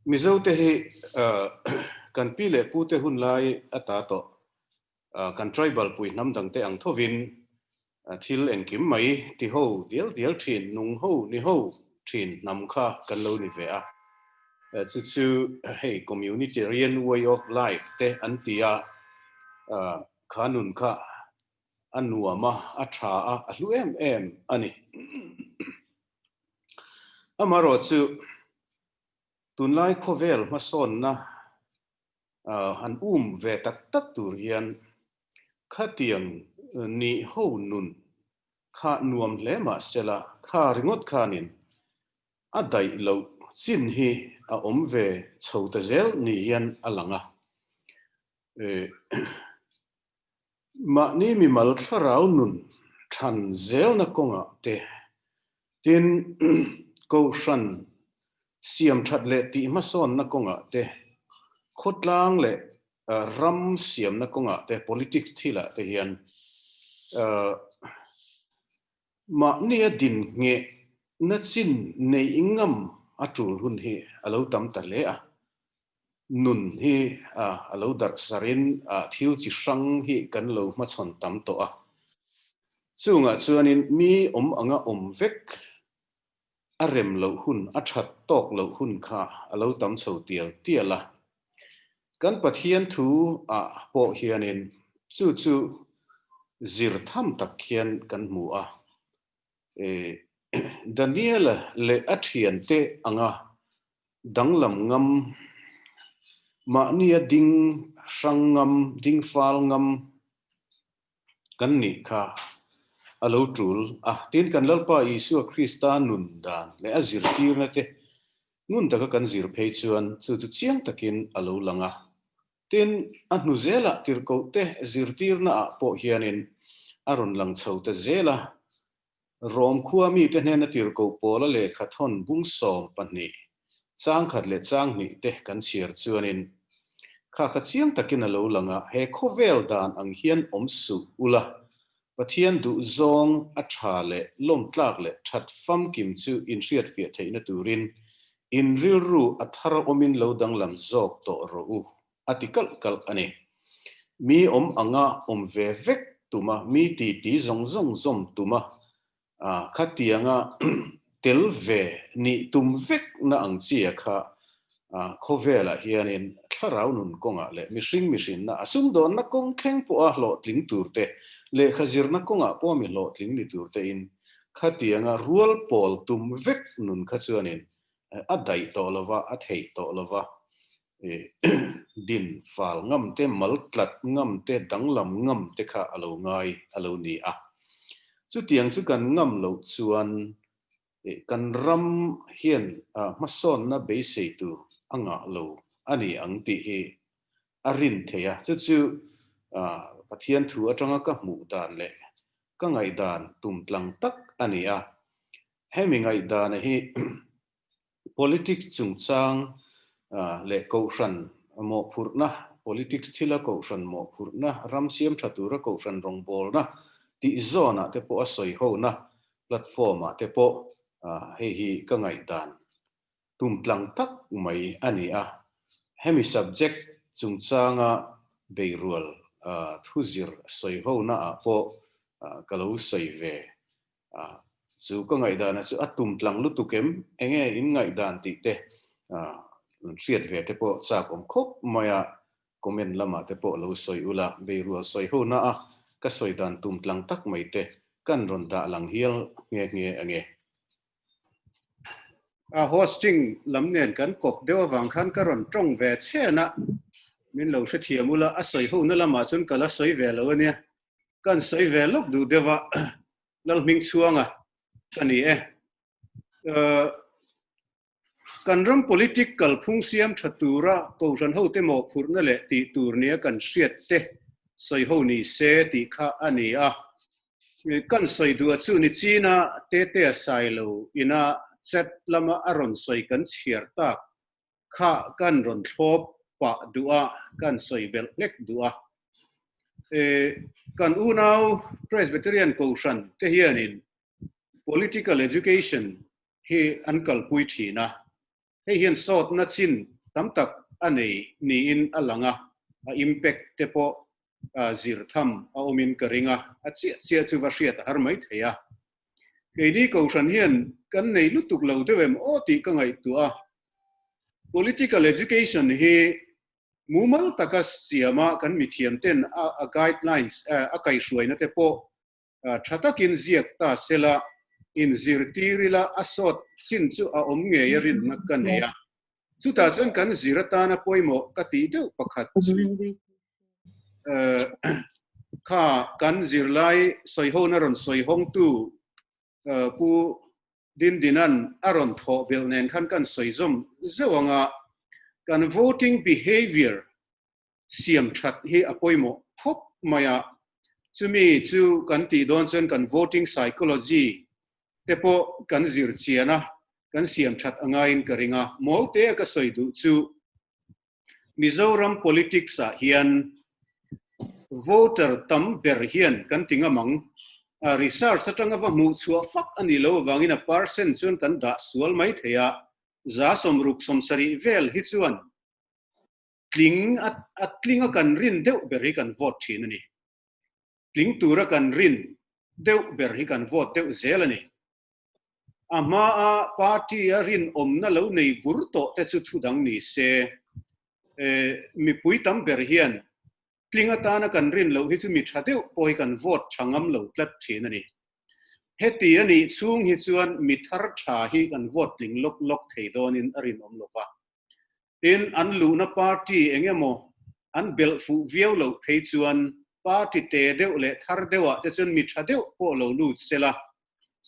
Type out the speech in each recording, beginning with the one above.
Mizote hi kan pi leh pute hun lai ata tawh kan tribal pui hnam dangte ang thovin thil engkim mai ti ho dial dial thin, nung ho ni ho thin hnam kha kan lo ni ve a. Chu chu hei communitarian way of life te an ti a, kha nun kha a nuam a, a tha a, a hlu em em a ni. Amaherawh chu tunlai khawvel hmasawnna han um ve tak tak tur hian khatiang ni ho nun kha nuam hle mah sela kha ringawt khanin a daih loh chin hi a awm ve chho ta zel ni hian a lang a. Mahni mimal thlarau nun than zelna kawngah te, tin Kohhran siam that leh tih hmasawnna kawngah te, khawtlang leh ram siamna kawngah te, politics thilah te hian mahnia din nghehna chin neih ngam a tul hun hi a lo tam ta hle a. Nun hi a lo darh sarin thil chi hrang hi kan lo hmachhawn tam tawh a. Chungah chuanin mi awm anga awm vek a rem loh hun, a that tawk loh hun kha a lo tam chho tial tial a. Kan Pathian thu ah pawh hianin chu chu zir tham tak hian kan hmu a. Daniela leh a thiante anga danglam ngam, mahnia ding hrang ngam, ding fal ngam kan nih kha a lo tul a. Tin, kan Lalpa Isua Krista nun dan leh a zirtirna te ngun taka kan zir phei chuan chu chu chiang takin a lo lang a. Tin, a hnu zelah tirhkohte zirtirnaah pawh hianin a rawn lang chho ta zel a. Rom khua mite hnena tirhkoh Paula lehkha thawn bung 12, chang khat leh chang hnih te kan chhiar chuanin, Kha kha chiang takin a lo lang a, he khawvel dan ang hian awm suh ula, Pathian duhzawng a tha leh lawmtlak leh that famkim chu inhriatfiah theihna turin in rilru a thar awmin lo danglam zawk tawh rawh u, a ti kalh kalh a ni. Mi awm anga awm ve vek tuma, mi titi zawng zawng zawm tuma Khatianga tel ve nih tum vekna ang chia kha khawvelah hianin thlarau nun kawngah leh mihring mihrinna a sumdawnna kawng thleng pawha hlawhtling turte, lehkha zirna kawngah pawh mi hlawhtling ni turtein khatianga rual pawl tum vek nun kha chuanin a daih tawh lova, a theih tawh lova, din fal ngam te, mal tlat ngam te, danglam ngam te kha a lo ngai a lo ni a. Chutiang chu kan ngam loh chuan kan ram hian hmasawnna beisei tur a ngah lo a ni ang tih hi a rin thei a. Chu chu Pathian thu atanga ka hmuh dan leh ka ngaihdan tum tlang tak a ni a. Hemi ngaihdana hi Politics chungchang leh kohhran mawhphurhna, politics thila kohhran mawhphurhna, ram siam tha tura kohhran rawngbawlna tih zawnah te pawh a sawi hona platform-ah te pawh hei hi ka ngaihdan tum tlang tak mai a ni a. Hemi subject chungchanga beirual thuzir sawi honaah pawh ka lo sawi ve Chu ka ngaihdan chu a tum tlang lutuk em? Enge in ngaihdan tih te hriat ve te pawh chak awm khawp mai a, comment lamah te pawh lo sawi ula, beirual sawi ho na a ka sawi dan tum tlang tak mai te kan rawn dah lang hial nghe nghe ange. A hosting lam nen kan kawp deuh avang khan ka rawn tawng ve chhen a, min lo hrethiam ula, a sawi ho na lamah chuan ka la sawi ve lo ania. Kan sawi ve lawk duh deuh a, Lalhming chhuanga ka ni e. Kan ram politic kalphung siam tha tura Kohhran hote mawhphurhna leh tih tur nia kan hriat te sawi ho ni se tih kha a ni a. Kan sawi duh chu ni china Tetea Sailo ina chat lama a rawn sawi kan chhiar tak kha kan rawn thlawp pah duh a, kan sawi belh hlek duh a. Kan unau Presbyterian Kohhran te hianin political education hi an kalpui thin a, hei hian sawtna chin tam tak a nei niin a lang a, a impact te pawh zir tham a awmin ka ring a, a chiah chiah chu va hriat a har mai thei a. Keini Kohhran hian kan nei lutuk lo deuh em aw tih ka ngaihtuah a, political education hi mumal taka siama kan mithiam ten a guidelines a kaihhruaina te pawh tha takin ziak ta sela inzirtir ila a sawt chin chu a awm ngei a rinna ka nei a. Chutah chuan kan zir atana pawimawh ka tih deuh pakhat chu kha kan zirlai sawihona rawn sawihawngtu Pu Dindinan a rawn thawh belh nen khan kan sawi zawm zeuh ang a, kan voting behaviour siam that hi a pawimawh khawp mai a, chumi chu kan tih dawn chuan kan voting psychology te pawh kan zir chian a, kan siam that a ngaiin ka ring a, Mawlte a ka sawi duh chu Mizoram politics ah hian voter tam ber hian kan ti ngam ang, research atanga va hmuh chhuah fak a nih loh avangin a percent chuan kan dah sual mai thei a, 60% vel hi chuan tling a tling a kan rin deuh ber hi kan vote thin a ni. Tling tura kan rin deuh ber hi kan vote deuh zel a ni. A hmaa party a rinawmna lo nei bur tawh te chu thu dang ni se. Mipui tam ber hian tling atana kan rin loh hi chu mi tha deuh pawh hi kan vote tha ngam lo tlat thin a ni. Heti a nih chhung hi chuan mi thar tha hi kan vote tling lawk lawk thei dawnin a rinawm lo va. Tin, an luhna party eng emaw an belh fuh viau loh phei chuan party te deuh leh thar deuhah te chuan mi tha deuh pawh lo lut se la,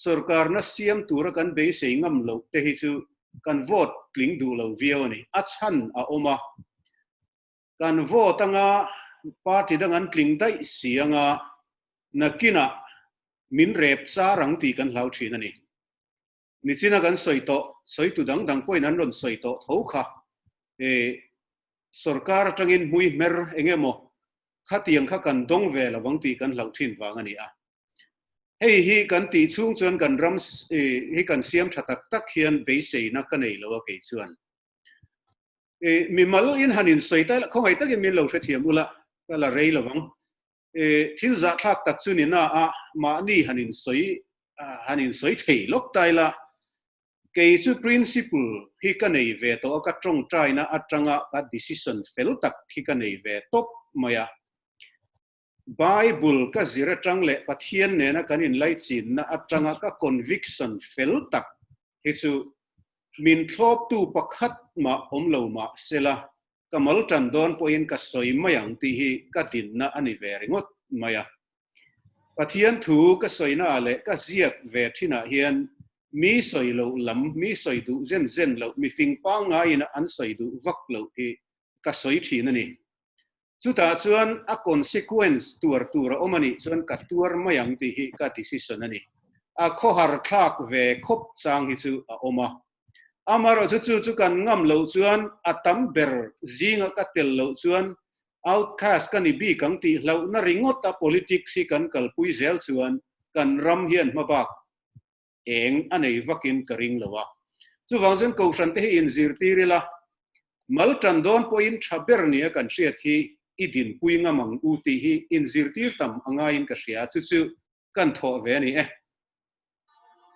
sorkarna siam tura kan beisei ngam loh te hi chu kan vote tling duh lo viau a ni. A chhan a awm a, kan vote anga party dang an tling daih si anga nakinah min rep char ang tih kan hlau thin a ni. Nichina kan sawi tawh, sawitu dang dang pawhin an rawn sawi tawh tho kha. E, sorkar atangin hmui hmer eng emaw khatiang kha kan dawng ve lo vang tih kan hlauh thin vang a ni a. Hei hi kan tih chhung chuan kan ram hi kan siam tha tak tak hian beiseina ka nei lo a kei chuan. E, mimal in han insawi ta ila, khawngaih takin min lo hrethiam ula, ka la rei lo vang. Thil zahthlak tak chu ni na a, mahni han insawi han insawi thei lawk ta ila, kei chu principle hi ka nei ve tawh a, ka tawngtaina atanga ka decision fel tak hi ka nei ve tawp mai a. Bible ka zir atang leh Pathian nena kan inlaichinna atanga ka conviction fel tak hi chu min thlawptu pakhat mah awm lo mah sela, Ka mal tan dawn pawhin ka sawi mai ang tih hi ka dinna a ni ve ringawt mai a. Pathian thu ka sawina leh ka ziak ve thinah hian mi sawi loh lam, mi sawi duh zen zen loh, mi fing pangngaiin an sawi duh vak loh hi ka sawi thin a ni. Chutah chuan a consequence tuar tur a awm a nih chuan ka tuar mai ang tih hi ka decision a ni. A khawhar thlak ve khawp chang hi chu a awm a. Amaherawhchu chu chu kan ngam loh chuan a tam ber zinga ka tel loh chuan outcast ka ni bik ang tih hlauhna ringawt a politics hi kan kalpui zel chuan kan ram hian hmabak eng a nei vakin ka ring lo a. Chuvang chuan Kohhran te hi inzirtir ila, mal tan dawn pawhin tha ber nia kan hriat hi i dinpui ngam ang u tih hi inzirtir tam a ngaiin ka hria. Chu chu kan thawh ve a ni e.